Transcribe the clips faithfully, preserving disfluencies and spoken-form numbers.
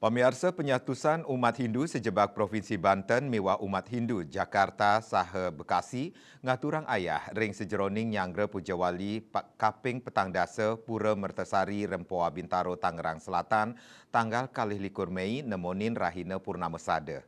Pamiarsa, panyatusan umat Hindu sajebag Provinsi Banten miwah umat Hindu Jakarta saha Bekasi ngaturang ayah ring sajeroning nyanggra puja wali pa-, kaping petang dasa Pura Mertasari Rempoa Bintaro Tangerang Selatan tanggal kalih likur Mei nemonin rahina Purnama Sada.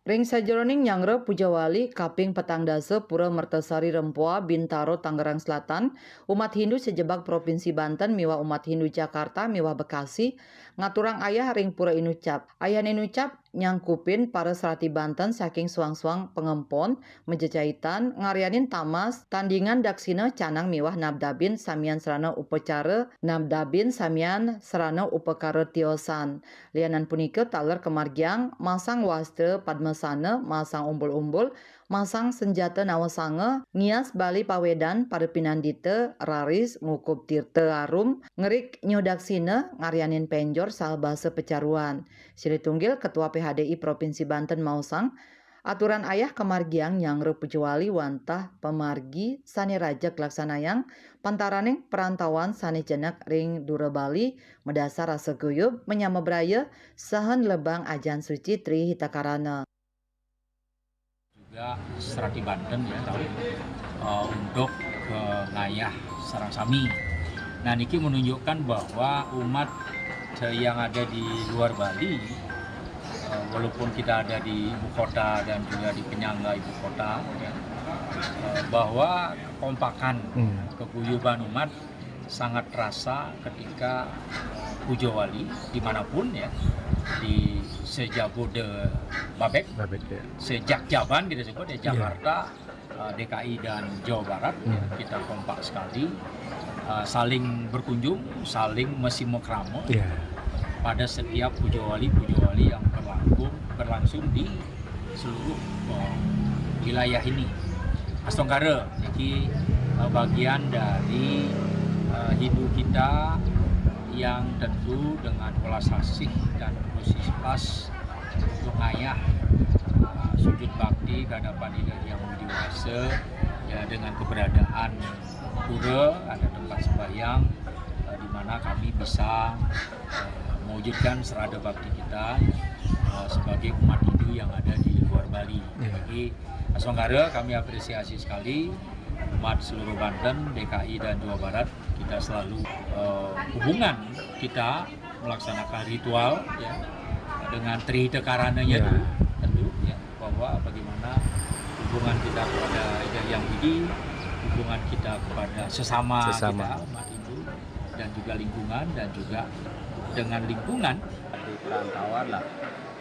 Ring sajeroning nyanggra puja wali kaping petang dasa Pura Mertasari Rempoa Bintaro Tangerang Selatan, umat Hindu sajebag Provinsi Banten miwah umat Hindu Jakarta miwah Bekasi ngaturang ayah ring Pura Inucap. Ayah Inucap nyangkupin para serati Banten saking suang-suang pangempon, majejaitan, ngaryanin tamas, tandingan daksina, canang miwah nabdabin samian sarana upacara, nabdabin samian sarana upakara tiosan. Lianan punika taler kamargiang masang wastra padmasana, masang umbul-umbul, masang senjata nawasanga, ngias bali pawedan pada pinandita, raris ngukup tirta arum, ngerik nyudaksina, ngaryanin penjor saha basa pacaruan. Silih tunggil Ketua P H D I Provinsi Banten maosang, aturan ayah kamargiang nyanggra puja wali wantah pamargi sane raja kalaksanayang pantaraning parantauan sane jenek ring dura Bali, madasar rasa guyub, manyama braya, saha nlebang ajan suci Tri Hita Karana. Juga serati Banten ya, eh, untuk, eh, ngayah sareng sami. Nah, niki menunjukkan bahwa umat, eh, yang ada di luar Bali, eh, walaupun kita ada di ibu kota dan juga di penyangga ibu kota, ya, eh, bahwa kekompakan, Hmm. keguyuban umat sangat terasa ketika, eh, puja wali dimanapun ya, di sejabodebabek, Babek, ya. Sejak Jaban kita sebut ya, Iya. Jakarta, eh, D K I dan Jawa Barat, ya, Hmm. kita kompak sekali, eh, saling berkunjung, saling masimukrama Iya. pada setiap puja wali, puja wali yang berlangsung, berlangsung di seluruh, eh, wilayah ini. Astungkara niki, eh, bagian dari, eh, Hindu kita yang tentu dengan welas asih dan tulus ikhlas untuk ngayah, eh, sujud bakti ke hadapan Ida Hyang Widhi Wasa, ya, dengan keberadaan pura, ada tempat sembahyang, eh, di mana kami bisa, eh, mewujudkan serada bakti kita, eh, sebagai umat Hindu yang ada di luar Bali. Iya. Jadi, astungkara kami apresiasi sekali umat seluruh Banten, D K I dan Jawa Barat, kita selalu, eh, hubungan kita melaksanakan ritual, ya, dengan Tri Hita Karananya Iya. dulu, tentu, ya, bahwa bagaimana hubungan kita kepada Ida Hyang Widhi, hubungan kita kepada sesama Sesama. kita, umat Hindu, dan juga lingkungan, dan juga dengan lingkungan. Di perantauan lah,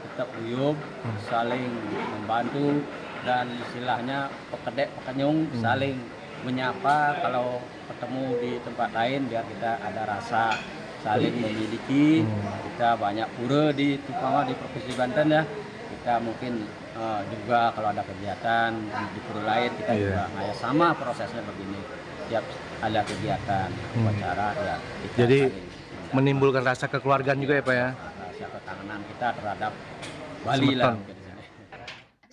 tetap guyub, Hmm. saling membantu, dan istilahnya pekedek pekenyung, Hmm. saling menyapa kalau ketemu di tempat lain, biar kita ada rasa saling memiliki. Hmm. Kita banyak pura di, terutama di Provinsi Banten ya. Kita mungkin, eh, juga kalau ada kegiatan di pura lain, kita Iya. juga ngayah, sama prosesnya begini. Tiap ada kegiatan, Hmm. upacara, ya, kita Jadi, saling menimbulkan rasa kekeluargaan juga ya, Pak, ya? Rasa kekangenan kita terhadap Bali lah, Semeton. Mungkin di sini.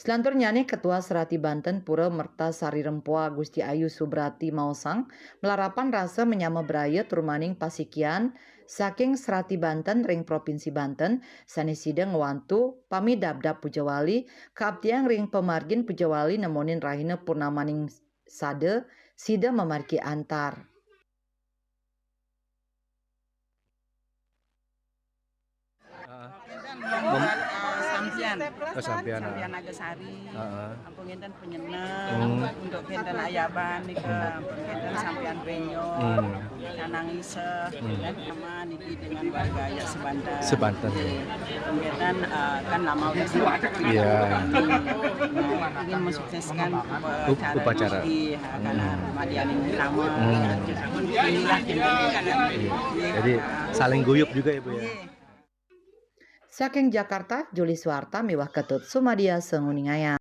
Selanturnyane, Ketua Serati Banten Pura Mertasari Rempoa Gusti Ayu Subrati maosang, malarapan rasa manyama braya tur maning pasikian saking Serati Banten ring Provinsi Banten, sane sida ngwantu pamidabdab puja wali, kaaptiang ring pamargin puja wali nemonin rahina purnamaning sada, sida mamargi antar. Heeh. Mem- Eh, sampian. Oh, sampian, Sampian ah. Nagasari. Heeh. Ampun ngenten penyeneng, Hmm. untuk ngenten ayaban nika, ampun ngenten sampian penyo, Hmm. kanang iseh, Hmm. kan sama niki dengan warga ya sebanten. Sebanten. Nggih. Ampun ngenten, eh, kan lama udah sewat. Iya. Nah, ingin mensukseskan Up-, upacara upacara. Niki, ha, karena Hmm. madianing utama. Hmm. Inilah yang kami inginkan. Iya. Jadi, saling guyub juga ya, Bu, ya? Nggih. Saking Jakarta, Juli Suarta miwah Ketut Sumadia sanguningayang.